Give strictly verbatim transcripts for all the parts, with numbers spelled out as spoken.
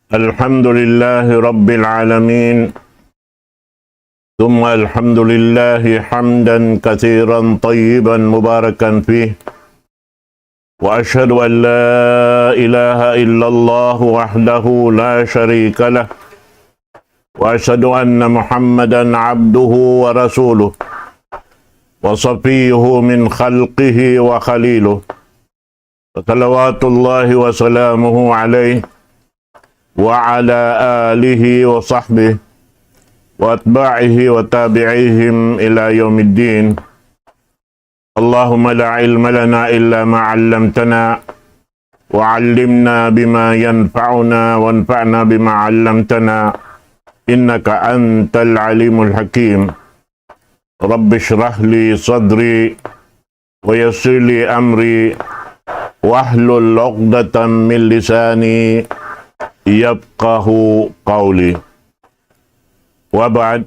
الحمد لله رب العالمين، ثم الحمد لله حمدا كثيرا طيبا مباركا فيه، وأشهد أن لا إله إلا الله وحده لا شريك له، وأشهد أن محمدا عبده ورسوله وصفيه من خلقه وخليله، فصلوات الله وسلامه عليه وعلى آله وصحبه وأتباعه وتابعيهم إلى يوم الدين. اللهم لا علم لنا إلا ما علمتنا، وعلمنا بما ينفعنا، وانفعنا بما علمتنا، إنك أنت العليم الحكيم. رب اشرح لي صدري، ويسر لي أمري، واحلل عقدة من لساني، يفقه قولي. وبعد،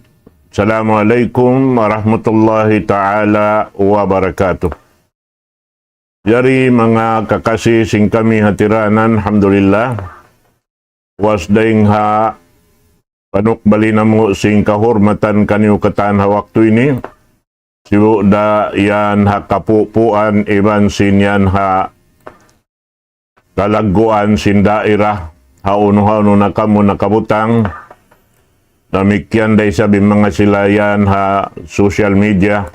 السلام عليكم ورحمة الله تعالى وبركاته. Jari manga kakasi sin kami ha tiranan, alhamdulillah. Puas dayng ha panukbali namu' sin kahurmatan kaniyu katan ha waktu ini. Sibu' da yan ha kapupuan iban sin yan ha kalagguan sin daira, ha unu-unu na kamu nakabutang. Damikkiyan da isab in manga sila yan ha social media.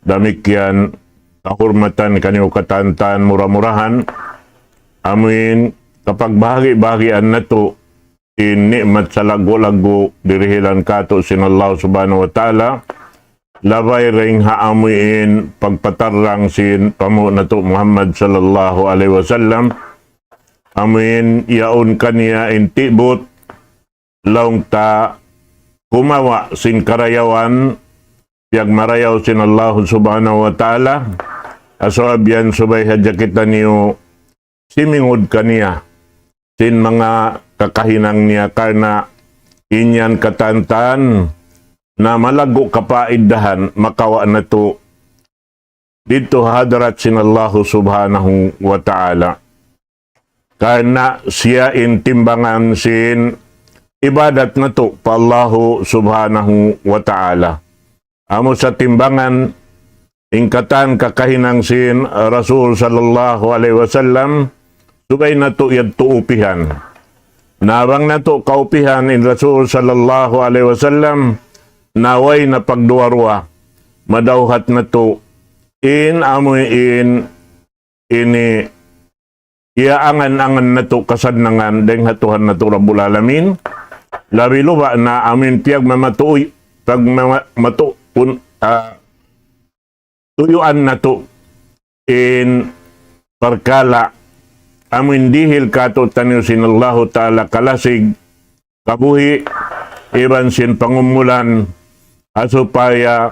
Damikkiyan kahurmatan kaniyu katan-katan, mura-murahan amuin kapagbahagi-bahagian natu' in ni'mat salaggu'-laggu' dirihilan katu' sin Allah Subhanahu wa Ta'ala, labay dayng ha amuin pagpatarrang sin panghu' natu' Muhammad sallallahu alayhi wasallam, amuin yaun kaniya in tibut laung ta kumawa' sin karayawan piyagmarayaw sin Allah Subhanahu wa Ta'ala, asal biyan subay hadja kitaniyu simingud kaniya sin manga kakahinang niya, karna' in yan katan-katan na malaggu' kapaidahan makawa' natu' didtu ha hadarat sin Allah Subhanahu wa Ta'ala. Karna' siya in timbangan sin ibadat natu' pa Allah Subhanahu wa Ta'ala. Amu sa timbangan in katan kakahinang sin Rasul sallallahu alayhi wasallam, subay natu' yadtu upihan. Na bang natu' kaupihan in Rasul sallallahu alayhi wasallam, na way na pagduwa-ruwa, madawhat natu' in amuin ini iyaangan-angan natu' kasannangan dayng ha Tuhan natu' Rabbul Alamin. Labi luba' na amuin piyagmamatuy, pagmamatu-, pun-, ah, tuyuan natu' in parkala' amuin dihil katu'taniyu sin Allahu Ta'ala kalasig, kabuhi', iban sin pangumulan, ha supaya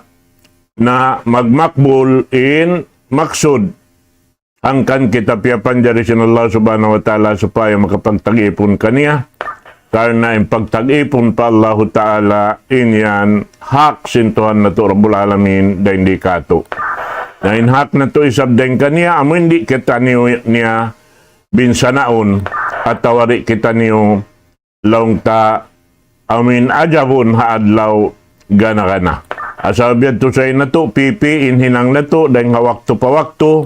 na magmakbul in maksud hangkan kita piyapanjari sin Allah Subhanahu wa Ta'ala supaya makapagtag-ipun kaniya. Karna' in pagtag-ipun pa Allahu Ta'ala, in yan hak sin Tuhan natu' Rabbul Alamin, dayn di katu'. Na in hak natu' isab dayn kaniya, amu in di' kitaniyu niya binsanaun, atawa di' kitaniyu laung ta amuin ajabun ha adlaw gana-gana. Asal biya' tu sa' natu', pipi in hinang natu', dayng ha waktu pa waktu,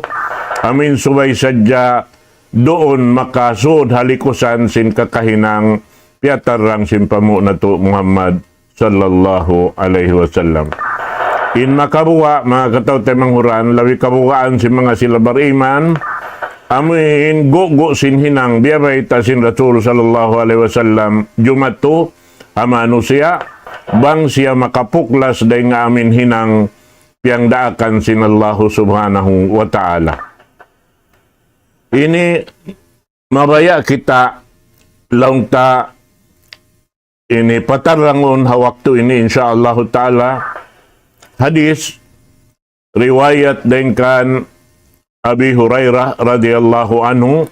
amuin subay sadja duun makasud ha likusan sin kakahinang piyatarrang sin panghu' natu' Muhammad sallallahu alayhi wasallam. In makabuga', manga kataw-taymanghuran, labi kabugaan sin manga sila bariman, amuin gugu' sin hinang biyabayta' sin Rasul sallallahu alayhi wasallam, jumatu ha manusiya', bang siya makapuklas dayn ha amuin hinang piyangdaakan sin Allahu Subhanahu wa Ta'ala. Ini mabaya' kita laung ta ini patarrangun ha waktu ini, insya Allahu Ta'ala. Hadis riwayat dayn kan Abi Hurairah radiyallahu anhu,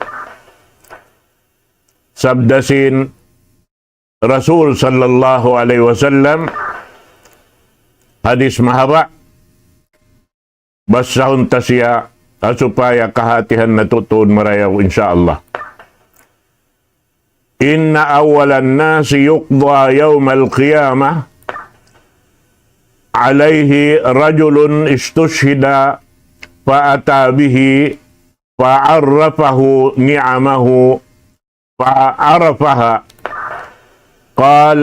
sabda sin Rasul sallallahu alayhi wasallam, hadis mahaba', basahun ta siya, ha supaya kahatihan natu' tuud marayaw, insya Allah. إن أول الناس يقضى يوم القيامة عليه رجل استشهد فأتى به فعرفه نعمه فعرفها. قال: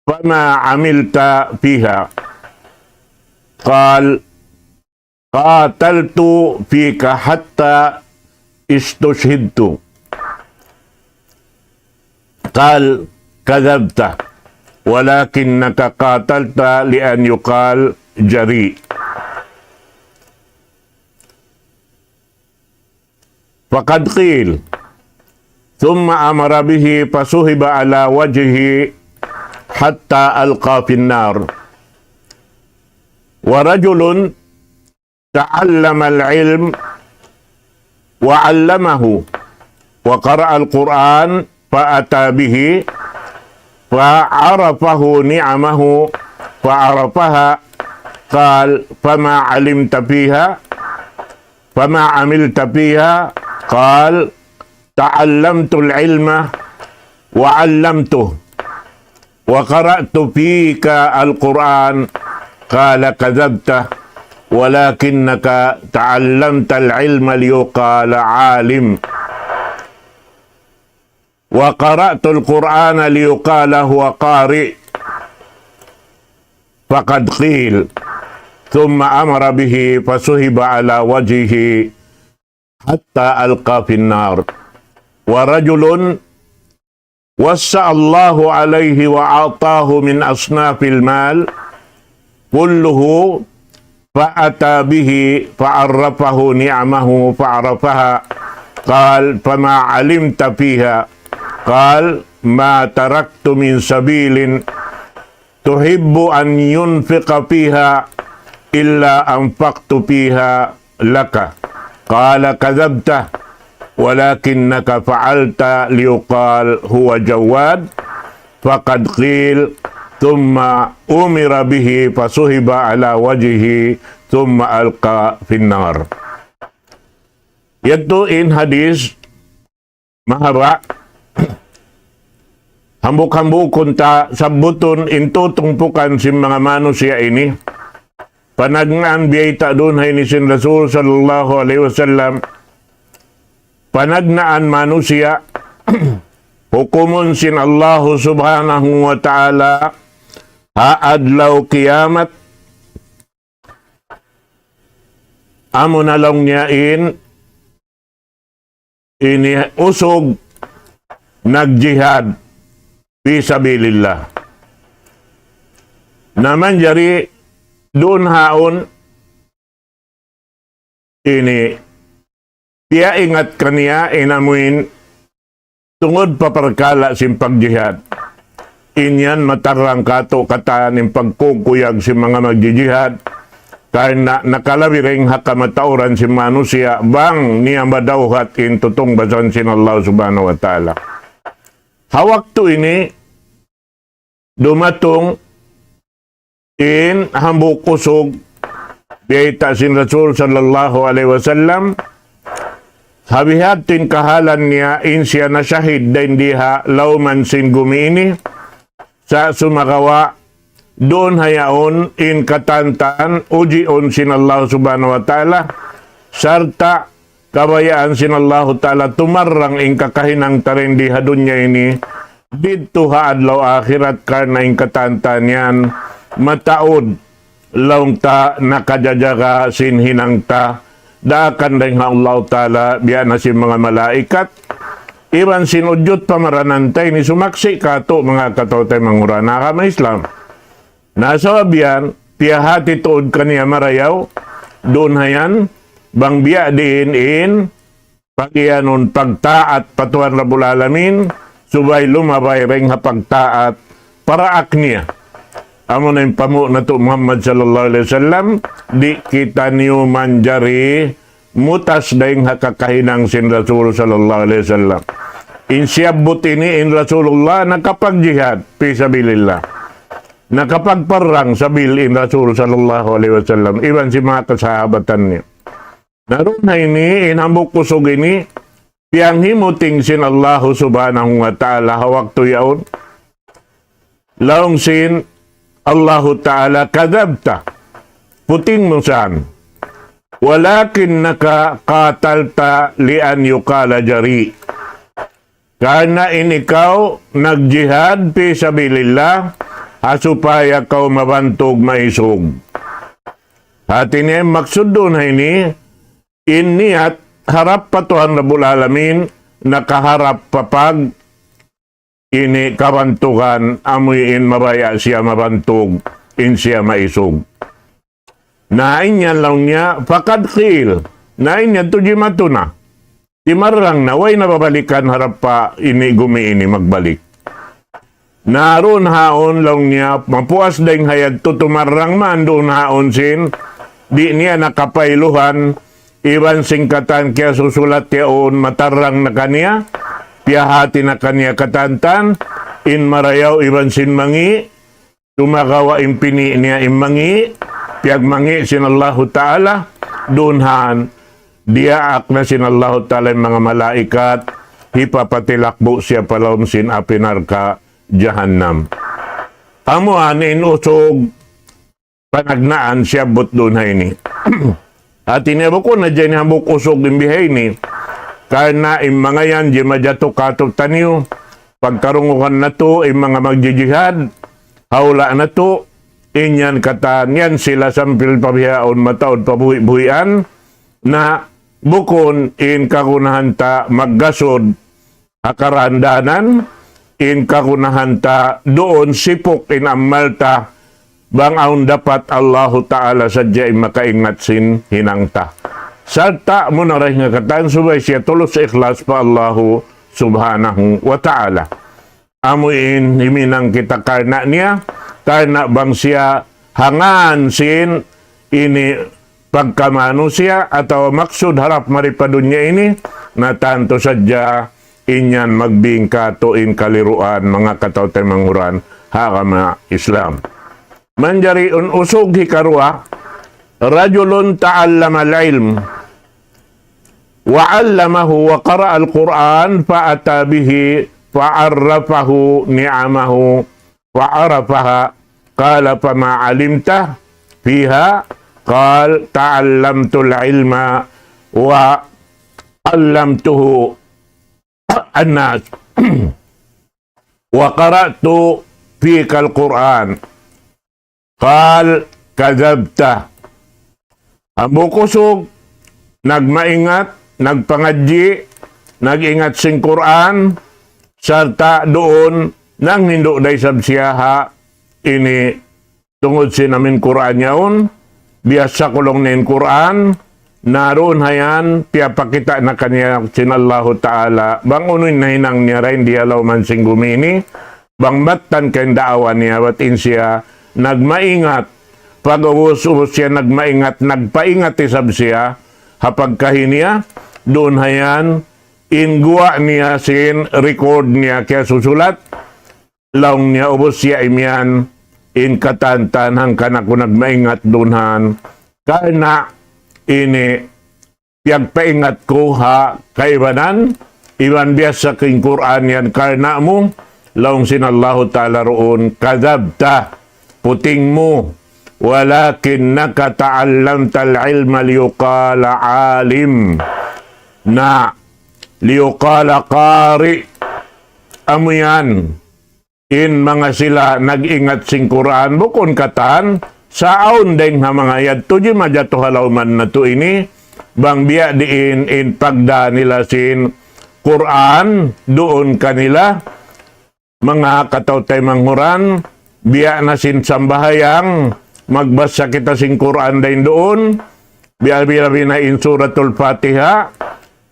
فما عملت فيها؟ قال: قاتلت فيك حتى استشهدت. قال: كذبت، ولكنك قاتلت لأن يقال جريء. فقد قيل: ثم أمر به فسحب على وجهه حتى ألقى في النار. ورجل تعلم العلم وعلمه، وقرأ القرآن فأتى به فعرفه نعمه فعرفها. قال: فما علمت فيها؟ فما عملت فيها؟ قال: تعلمت العلم وعلمته وقرأت فيك القرآن. قال: كذبت، ولكنك تعلمت العلم ليقال عالم، وقرأت القرآن ليقال هو قارئ. فقد قيل: ثم أمر به فسحب على وجهه حتى ألقى في النار. ورجل وسع الله عليه وأعطاه من أصناف المال كله فأتى به فعرفه نعمه فعرفها. قال: فما علمت فيها؟ قال: ما تركت من سبيل تحب أن ينفق فيها إلا أنفقت فيها لك. قال: كذبت، ولكنك فعلت ليقال هو جواد. فقد قيل: ثم أمر به فسحب على وجهه ثم ألقي في النار. Yadtu in hadis mahaba'. Hambuuk-hambuukun ta sabbutun in tutumpukan sin manga manusiya' ini. Panagnaan biyayta' duun ha ini sin Rasul sallallahu alayhi wasallam. Panagnaan manusiya', hukumun sin Allahu subhanahu wa ta'ala ha adlaw kiyamat. Amuna laung niya in ini usug nagjihad fi sabilillah. Na manjari duun ha yaun ini piyaingat kaniya in amuin tungud pa parkala' sin pagjihad. In yan matarang kātu' katan in pagkukuyag sin manga magjijihad. Karna' nakalabi dayn ha kamatauran sin manusiya' bang niya madawhat in tutungbasan sin Allah subhanahu wa ta'ala. Ha waktu ini, dumatung in hambuuk usug, biyayta' sin Rasul sallallahu alayhi wasallam, ha biha' in kahalan niya in siya nashahid dayn di ha lawman sin gumi ini, sa' sumagawa' duun ha yaun in katantan ujiun sin Allah subhanahu wa ta'ala, sarta' kabayaan sin Allahu ta'ala tumarrang in kakahinang ta dayn di ha dunya ini, didtu ha adlaw akhirat karna' in katantan yan mataud laung ta nakajajaga sin hinang ta, daakan dayn ha Allahu ta'ala biya' na sin manga malaikat, iban sin ujud pamaranan ta ini sumaksi' kātu' manga kataw-taymanghuran ha agama Islam. Na sabab yan, piyahati tuud kaniya marayaw, duun ha yan, bang biya' diin in, pagiyanun pagtaat pa Tuhan Rabbul Alamin, subay lumabay dayn ha pagtaat, paraak niya. Amuna in panghu' natu' Muhammad sallallahu alayhi wasallam, di' kitaniyu manjari mutas dayn ha kakahinang sin Rasul sallallahu alayhi wasallam. In siyabbut ini in Rasulullah nakapagjihad, fi sabilillah. Nakapagparrang sabil in Rasul sallallahu alayhi wasallam, iban sin manga kasahabatan niya. Na duun ha ini, in hambuuk usug ini, piyanghimuting sin Allahu Subhanahu wa Ta'ala ha waktu yaun. Laung sin Allahu Ta'ala, كذبت. Puting mu san. ولكنك قاتلت لأن يقال جريء. Karna' in ikaw nagjihad fi sabilillah, ha supaya kaw mabantug maisug. Hati niya maksud duun ha ini, in niyat harap pa Tuhan Rabbul Alamin, nakaharap pa pag ini kabantugan, amuin mabaya' siya mabantug, in siya maisug. Na in yan laung niya, فقد قيل. Na in yan tuud jimatu na. Timarrang na, way na babalikan harap pa ini gumi ini magbalik. Na duun haun laung niya, mapuas dayng ha yadtu tumarrang man duun haun sin, di' niya nakapailuhan, iban sin katan kiyasusulat yaun, matarrang na kaniya, piyahati na kaniya katantan, in marayaw iban sin mangi', sumagawa' in pini' niya in mangi', piyagmangi' sin Allahu Ta'ala, duun haun, diyaak na sin Allahu Ta'ala in manga malaikat, hipapatilakbu' siya pa lawm sin api narka' jahannam. Amu yan in usug panagnaan siyabbut duun ha ini. Hati niya bukun na hadja ini hambuuk usug in biha ini. Karna' in manga yan jimajatu kātu'niyu, pagkarungugan natu', in manga magjijihad, ha hula' natu', in yan katan yan sila sampay pa bihaun mataud pa buhi'-buhian, na bukun in kagunahan ta maggasud ha karandanan, in kagunahan ta duun sipuk in amal ta, bang awn dapat Allahu Ta'ala sadja in makaingat sin hinang ta. Sarta' muna dayn ha katan subay siya tulus ikhlas pa Allahu Subhanahu wa Ta'ala. Amu in himinang kita karna' niya, karna' bang siya hangkan sin ini pagkamanusiya' atawa maksud harap mari pa dunya ini, na tantu sadja in yan magbingka tuud in kaliruan manga kataw-taymanghuran ha agama Islam. Manjari in usug hikaruwa, رجل تعلم العلم وعلمه وقرأ القرآن فأتى به فعرفه نعمه فعرفها. قال: فما علمت فيها؟ قال: تعلمت العلم وعلمته الناس وقرأت فيك القرآن. قال: كذبت. Hambuuk usug, nagmaingat, nagpangadji', nag-ingat sin Qur'an, sarta' duun nanghindu' da isab siya ha ini tungud sin amin Qur'an yaun, biyassa kulung niya in Qur'an, na duun ha yan, piyapakita' na kaniya sin Allahu Ta'ala, bang unu in nahinang niya dayn di ha lawm sin gumi ini, bang mattan kaindaawan niya, bat in siya nagmaingat, pag'ubus-ubus siya nagmaingat, nagpaingat isab siya, ha pagkahi niya, duun ha yan, in guwa' niya sin record niya kiyasusulat, laung niya ubus siya imiyan, in katantan hangkan aku nagmaingat duun han, karna' ini piyagpaingat ku ha kaibanan, iban biyassa ku in Qur'an yan karna' mu, laung sin Allahu Ta'ala duun, كذبت, puting mu, ولكنك تعلمت العلم ليقال عالم. Na, ليقال قارئ. Amu yan, in manga sila nag-ingat sin Qur'an, bukun katan, sa' awn dayng ha manga yadtu jimajatu ha lawm natu' ini, bang biya' diin in pagdā nila sin Qur'an, duun kanila, manga kataw-taymanghuran, biya' na sin sambahayang, magbassa kita sin Qur'an dayn duun, biya', biya', biya' na in Suratul Fatiha,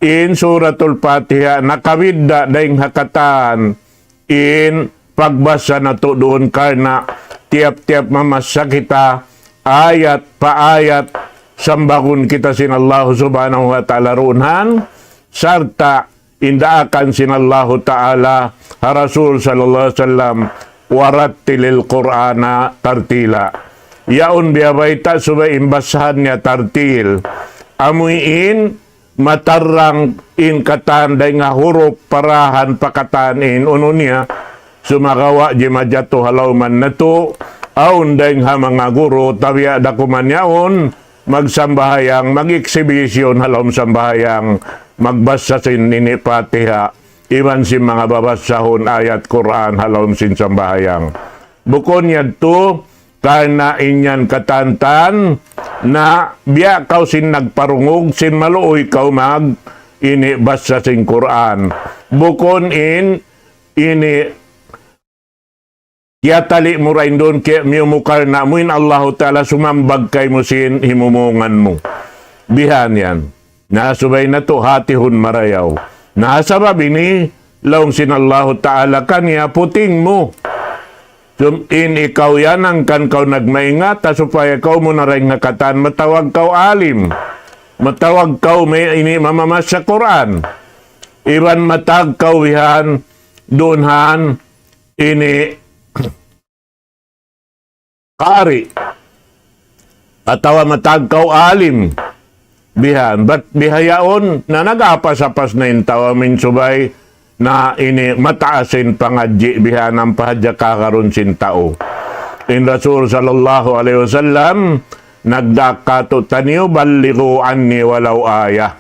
in Suratul Fatiha, nakabidda' dayn ha katan, in pagbassa natu' duun karna' tiyap-tiyap mamassa kita, ayat pa ayat, sambagun kita sin Allahu Subhanahu wa Ta'ala duun han, sarta' in daakan sin Allahu Ta'ala ha Rasul sallallahu alayhi wasallam, ورتل القرآن ترتيلا. Yaun biyabayta' subay in bassahan niya tartil. Amuin matarrang in katan dayn ha hurup parahan pa katan in unu niya, sumagawa' di' majatu ha lawman natu', awn dayn ha manga guru, tabiya' da kuman yaun, magsambahayang, mag-exhibition ha lawm sambahayang, magbasa sin ini Fatiha, iban sin manga babasahun ayat Qur'an ha lawm sin sambahayang. Bukun yadtu, karna' in yan katantan, na biya' kaw sin nagparungug, sin maluuy kaw mag, ini basa sin Qur'an. Bukun in, ini, kiyatali' mu ra in duun, kiyamiyumukal na mu in Allahu Ta'ala sumambag kaymu sin himumungan mu. Bihan yan. Na subay natu' hatihun marayaw. Na sabab ini, laung sin Allahu Ta'ala kaniya puting mu. Sum-, in ikaw yan hangkan kaw nagmaingat, ha supaya kaw mu na dayn ha katan matawag kaw alim. Matawag kaw may ini mamamasa Qur'an. Iban matag kaw bihan, duun han, ini, kari, atawa matag kaw alim, bihan, bat bihaun na nag-apas-apas na in tau amin subay na ini mataas in pangadji' bihan ampa hadja kakarun sin tau. In Rasul sallallahu alayhi wasallam, nagdaak katu' taniyu, "Ballighu anni walaw ayah."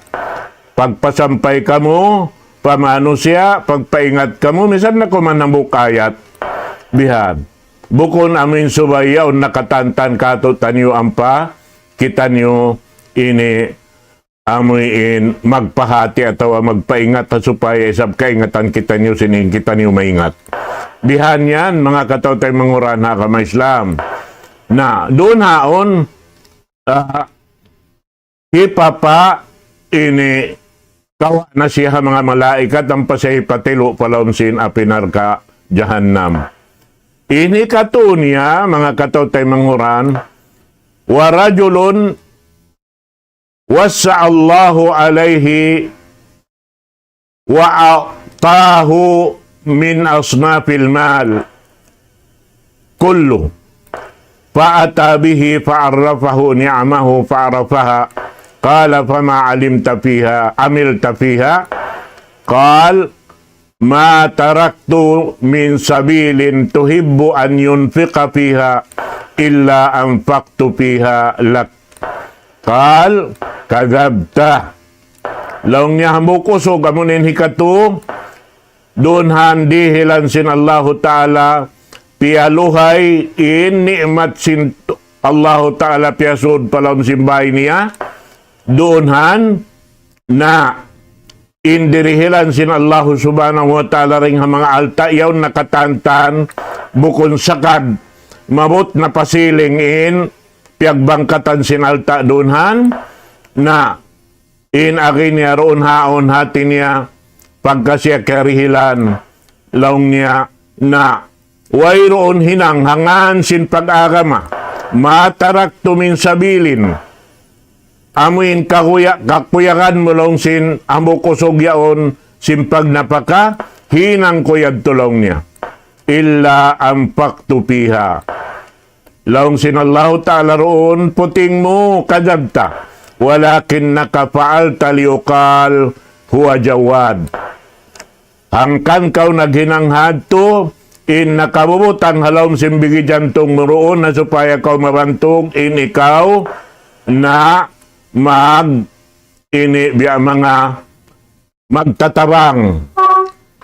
Pagpasampay kamu, pa manusiya', pagpaingat kamu, misan na kuman hambuuk ayat. Bihan. Bukun amin subay yaun nakatantan katu' taniyu ampa, kitaniyu ini amuin magpahati atawa magpaingat ha supaya isab kaingatan kitaniyu sin in kitaniyu maingat. Bihan yan, manga kataw-taymanghuran ha agama Islam. Na, duun haun, ah, hipapa ini kawa' na siya ha manga malaikat ampa siya hipatilu' pa lawm sin api narka' jahannam. Ini katu' niya, manga kataw-taymanghuran, ورجل وسع الله عليه وأعطاه من أصناف المال كله، فأتى به فعرفه نعمه فعرفها، قال: "فما علمت فيها، عملت فيها؟" قال: "ما تركت من سبيل تحب أن ينفق فيها إلا أنفقت فيها لك." قال: "كذبت." Laung niya hambuuk usug, amu in hikatu, duun han dihilan sin Allahu Ta'ala, piyaluhay in ni'mat sin Allahu Ta'ala piyasud pa lawm sin bay niya, duun han na in dirihilan sin Allahu Subhanahu wa Ta'ala dayn ha manga alta' yaun nakatantan, bukun sakad, maabut na pa siling in piyagbangkatan sin alta' duun han, na in agi niya duun haun hati niya, pagka siya kiyarihilan, laung niya na wayruun hinang ha ngan sin pag-agama. ما تركت من سبيل. Amu in kakuya-, kakuyagan mu laung sin hambuuk usug yaun sin pagnapaka, hinang ku yadtu laung niya. إلا أنفقت فيها. Laung sin Allahu Ta'ala duun, puting mu, كذبت. ولكنك فعلت ليقال هو جواد. Hangkan kaw naghinang hadtu, in nakabubutang ha lawm sin bigi jantung mu duun na supaya kaw mabantug, in ikaw na mag-, ini biya' manga magtatabang.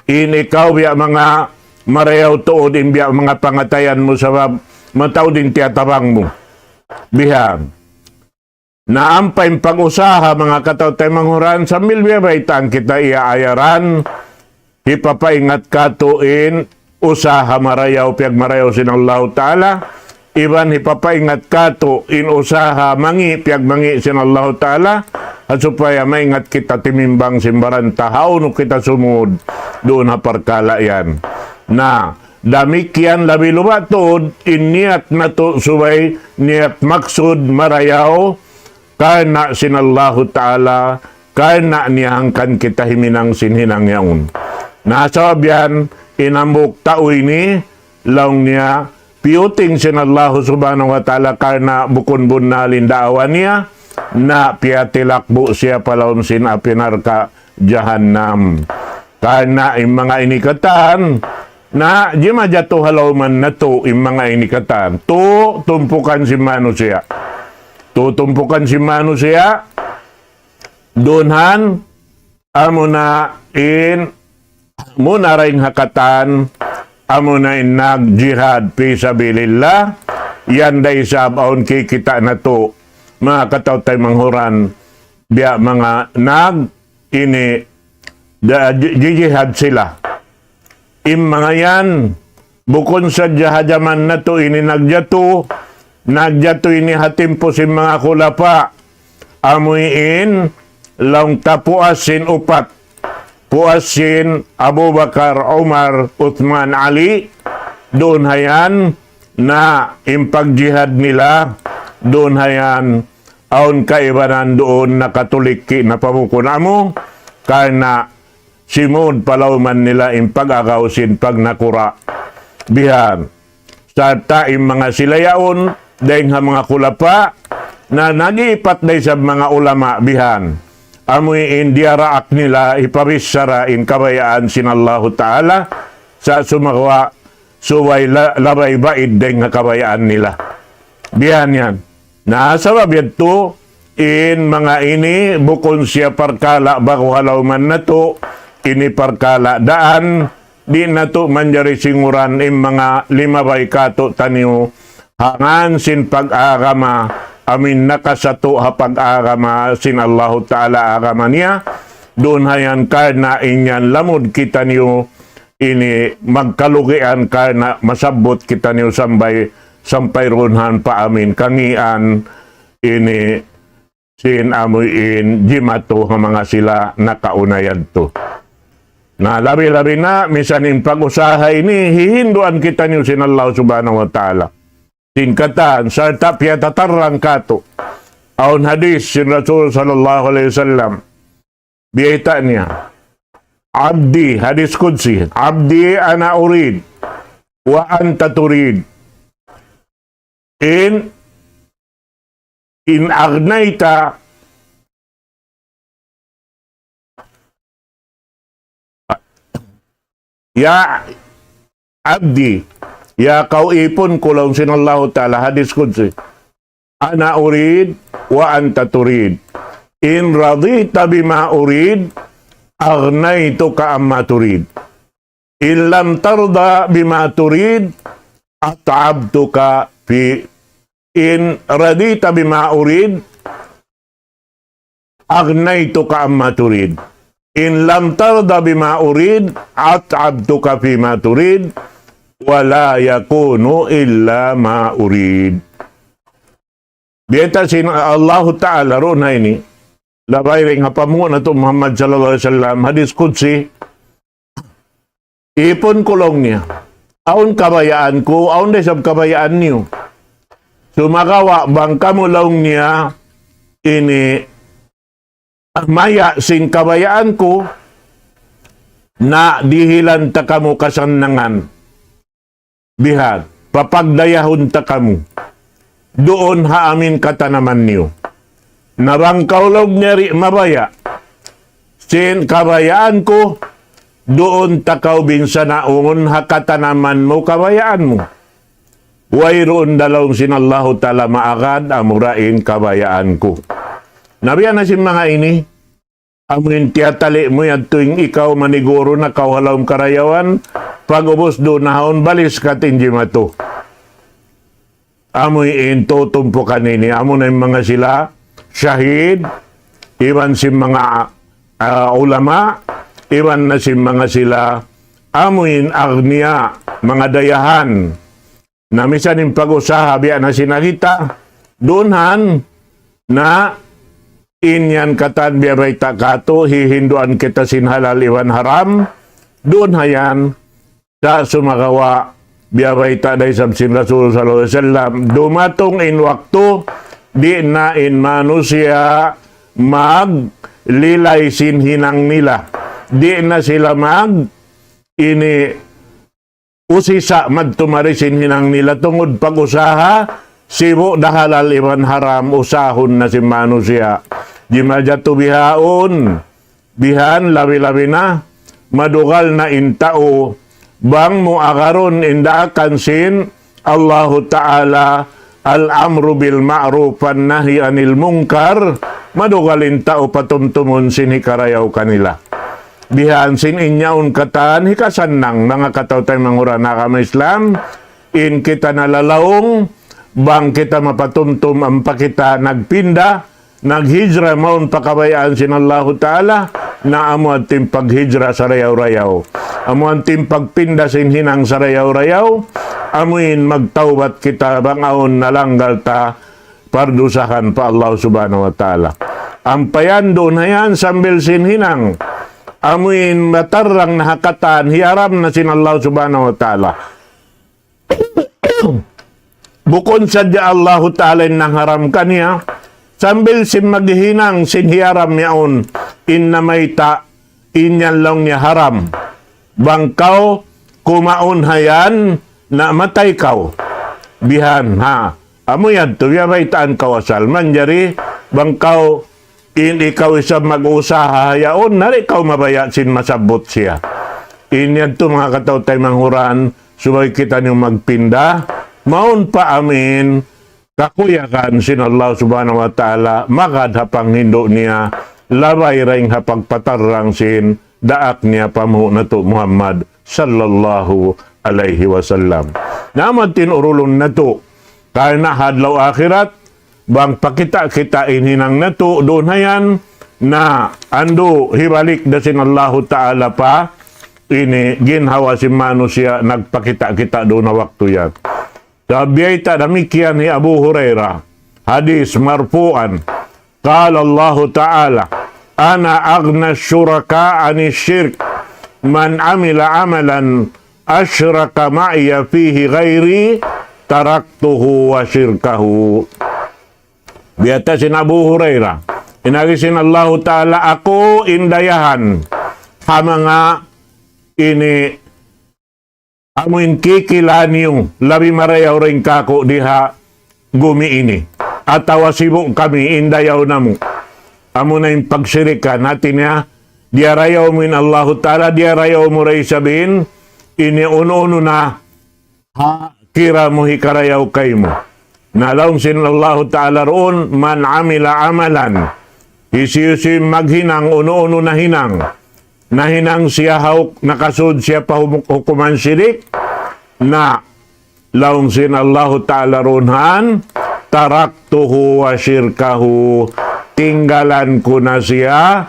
In ikaw biya' manga marayaw tuud in biya' manga pangatayan mu sabab mataud in tiyatabang mu. Bihan. Na ampa in pag-usaha, manga kataw-taymanghuran, sambil biya' baytaan kita iyaayaran, hipapaingat katu' in usaha marayaw, piyagmarayaw sin Allahu Ta'ala, iban hipapaingat katu' in usaha mangi', piyagmangi' sin Allahu Ta'ala, ha supaya maingat kita timimbang sin baran ta, hawnu kita sumud duun ha parkala' yan. Na, damikkiyan labi luba' tuud, in niyat natu' subay niyat maksud marayaw, karna' sin Allahu Ta'ala, karna' niya hangkan kita himinang sin hinang yaun. Na sabab yan, in hambuuk tau ini, laung niya, piyuting sin Allahu Subhanahu wa Ta'ala karna' bukun bunnal in daawa niya, na piyatilakbu' siya pa lawm sin api narka' jahannam. Karna' in manga ini katan, na jimajatu ha lawman natu' in manga ini katan. Tu tumpukan sin manusiya'. Tu tumpukan sin manusiya', dunhan, amuna in muna dayn ha katan, amuna in nagjihad fi sabilillah, yan da isab awn kikita' natu', manga kataw-taymanghuran, biya' manga nag-, ini, da-, ji-, jijihad sila. In manga yan, bukun sadja ha jaman natu' ini nagjatu, nagjatu ini ha timpu sin manga khulafa, amuin laung ta puas sin upat, puas sin Abu Bakar, Umar, Uthman, Ali, duun ha yan na in pagjihad nila, duun ha yan awn kaibanan duun nakatulikki' na pa bukun amu, karna' simud pa lawman nila in pag-agaw sin pagnakura'. Bihan. Sarta' in manga sila yaun, dayn ha manga khulafa, na nag-iipat da isab manga ulama bihan. Amuin diyaraak nila hipabichara in kabayaan sin Allahu Ta'ala, sa' sumagawa' subay la-, labay baid dayn ha kabayaan nila. Bihan yan. Na sabab yadtu, in manga ini, bukun siya parkala' ba'gu ha lawman natu', ini parkala' daan, di' natu' manjari singuran in manga limabay kātu'niyu, ha ngān sin pag-agama, amuin nakasatu' ha pag-agama sin Allahu Ta'ala agama niya, duun ha yan karna' in yan lamud kitaniyu, ini magkalugian karna' masabbut kitaniyu sampay, sampay duun ha yan pa amuin kangīan ini sin amuin jimatu ha manga sila nakauna yadtu. Na labi-labi na, misan in pag-usaha ini, hihinduan kitaniyu sin Allah Subhanahu wa Ta'ala. Sin katan, sarta' piyatatarrang kātu'. Awn hadith sin Rasul sallallahu alayhi wasallam. Biyayta' niya, "Abdi," hadith qudsi, "Abdi ana urid, wa anta turid." In, in aghnayta, ya abdi, ya kaw īpun ku laung sin Allahu Ta'ala, hadith qudsi. "Ana urid wa anta turid. In radita bima urid, aghnaytuka amma turid. In lam tarda bima turid, at'amtuka fi, in radita bima urid, aghnaytuka amma turid. In lam tarda bima urid, at'amtuka fima turid, wa la yakunu illa ma urid." Biyayta' sin Allahu Ta'ala duun ha ini, labay dayn ha panghu' natu' Muhammad sallallahu alayhi wasallam, hadith qudsi, īpun ku laung niya. Awn kabayaan ku, awn da isab kabayaan niyu. Sumagawa' bang kamu laung niya ini maya' sin kabayaan ku, na dihilan ta kamu kasannangan. Bihan, papagdayahun ta kamu duun ha amuin katanaman niyu. Na bang kaw laung niya di' mabaya' sin kabayaan ku, duun ta kaw binsanaun ha katanaman mu, kabayaan mu. Wayruun da laung sin Allahu Ta'ala maagad amura in kabayaan ku. Na biya' na sin manga ini, amuin tiyatali' mu yadtu in ikaw maniguru na kaw ha lawm karayawan, pag'ubus duun na haun balis katin jimatu. Amuin tutumpukan ini, amu na in manga sila shahid, iban sin manga, ah, ulama, iban na sin manga sila, amuin agniya, manga dayahan. Na misan in pag-usaha biya' na sin nakita', duun han, na in yan katan biya' bayta' kātu', hihinduan kita sin halal iban haram, duun ha yan, sa' sumagawa', biya' bayta' da isab sin Rasul sallallahu alayhi wasallam, dumatung in waktu, di' na in manusiya' maglilay sin hinang nila. Di' na sila mag-, ini, usisa' madtu mari sin hinang nila tungud pag-usaha, sibu' da halal iban haram usahun na sin manusiya'. Di' majatu bihaun, bihan labi-labi na, madugal na in tau, bang mu agarun in daakan sin Allahu Ta'ala, الأمر بالمعروف والنهي عن المنكر, madugal in tau patumtumun sin hikarayaw kanila. Bihan sin in yaun katan hikasannang, manga kataw-taymanghuran ha agama Islam, in kita nalalaung, bang kita mapatumtum ampa kita nagpinda, naghijra mawn pa kabayaan sin Allahu Ta'ala, na amu in paghijra sarayaw-rayaw. Amu in pagpinda sin hinang sarayaw-rayaw, amuin magtawbat kita bang awn nalanggal ta pardusahan pa Allah Subhanahu wa Ta'ala. Ampa yan duun ha yan sambil sin hinang, amuin matarrang na ha katan, hiyaram na sin Allah Subhanahu wa Ta'ala. Bukun sadja Allahu Ta'ala in nangharam kaniya, sambil sin maghinang sin hiyaram yaun, in namayta', in yan laung niya haram. Bang kaw kumaun ha yan, na matay kaw. Bihan, ha. Amu yadtu, biya' baytaan kaw asal. Manjari, bang kaw in ikaw isab mag-usaha yaun, na di' kaw mabaya' sin masabbut siya. In yadtu manga kataw-taymanghuran, subay kitaniyu magpinda, mawn pa amin, kakuyagan sin Allah Subhanahu wa Ta'ala, magad ha panghindu' niya, labay dayn ha pagpatarrang sin daak niya panghu' natu' Muhammad sallallahu alayhi wasallam. Na amu in urulun natu', karna' ha adlaw akhirat, bang pakita' kita in hinang natu' duun ha yan, na andu' hibalik da sin Allahu Ta'ala pa ini ginhawa sin manusiya' nagpakita' kita' duun ha waktu yan. Sabab biyayta' damikkiyan hi Abu Hurairah, hadis marfu'an, قال الله تعالى: أنا أغنى الشركاء عن الشرك، من عمل عملا أشرك معي فيه غيري تركته وشركه. Biyayta' sin Abu Hurairah, in agi sin Allahu Ta'ala, aku in dayahan ha manga ini amu in kikilā niyu, labi marayaw dayn kāku' di ha gumi ini. Atawa sibu' kami in dayaw namu'. Amu na in pagsirikan, hāti niya, diyarayaw mu in Allahu Ta'ala, diyarayaw mu da isab in, ini unu-unu na ha kira mu hikarayaw kaymu. Na laung sin Allahu Ta'ala duun, من عمل عملا. Hisiyu-siyu in maghinang unu-unu na hinang. Nahinang siya hawk, nakasud siya pa humuk-, hukuman sirik. Na laung sin Allahu Ta'ala duun han, تركته وشركه. Tinggalan ku na siya,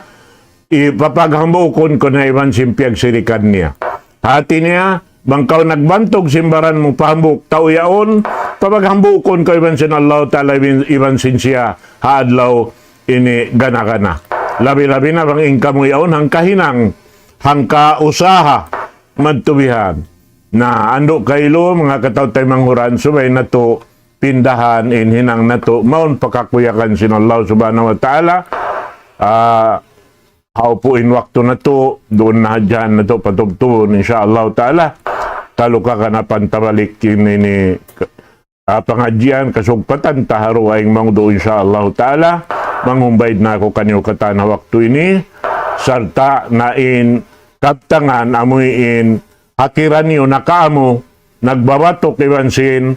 ipapaghambuukun ku na iban sin piyagsirikan niya. Hāti niya, bang kaw nagbantug sin baran mu pa hambuuk tau yaun, papaghambuukun kaw iban sin Allah Ta'ala iban, iban sin siya ha adlaw ini gana-gana. Labi-labi na bang in kamu yaun hangkahinang, hangkausaha, madtu bihan. Na, andu' kailu, manga kataw-taymanghuran, subay natu' pindahan in hinang natu', mawn pa kakuyagan sin Allah Subhanahu wa Ta'ala. Ah, haupu' in waktu natu', duun na hadja natu' patubtubun, insya Allah Ta'ala. Kalu ka kana pantabalik ini ni, ah, pangadjian kasugpatan ta ha dugaing mawdu', insya Allah Ta'ala. Mangumbaid na aku kaniyu katan ha waktu ini, sarta' na in kabtangan amuin ha kira niyu nakaamu, nagbabatuk iban sin,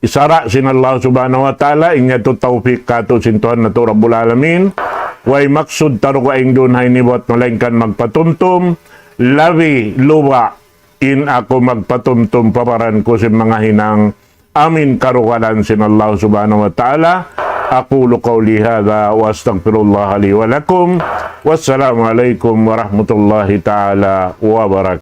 isara' sin Allah Subhanahu wa Ta'ala, in yadtu tawfik kātu' sin Tuhan natu' Rabbul Alamin. Way maksud ta dugaing duun ha ini buwat malaingkan magpatumtum, labi luba' in aku magpatumtum pa baran ku sin manga hinang amu in karugalan sin Allah Subhanahu wa Ta'ala. أقول قولي هذا وأستغفر الله لي ولكم. والسلام عليكم ورحمة الله تعالى وبركاته.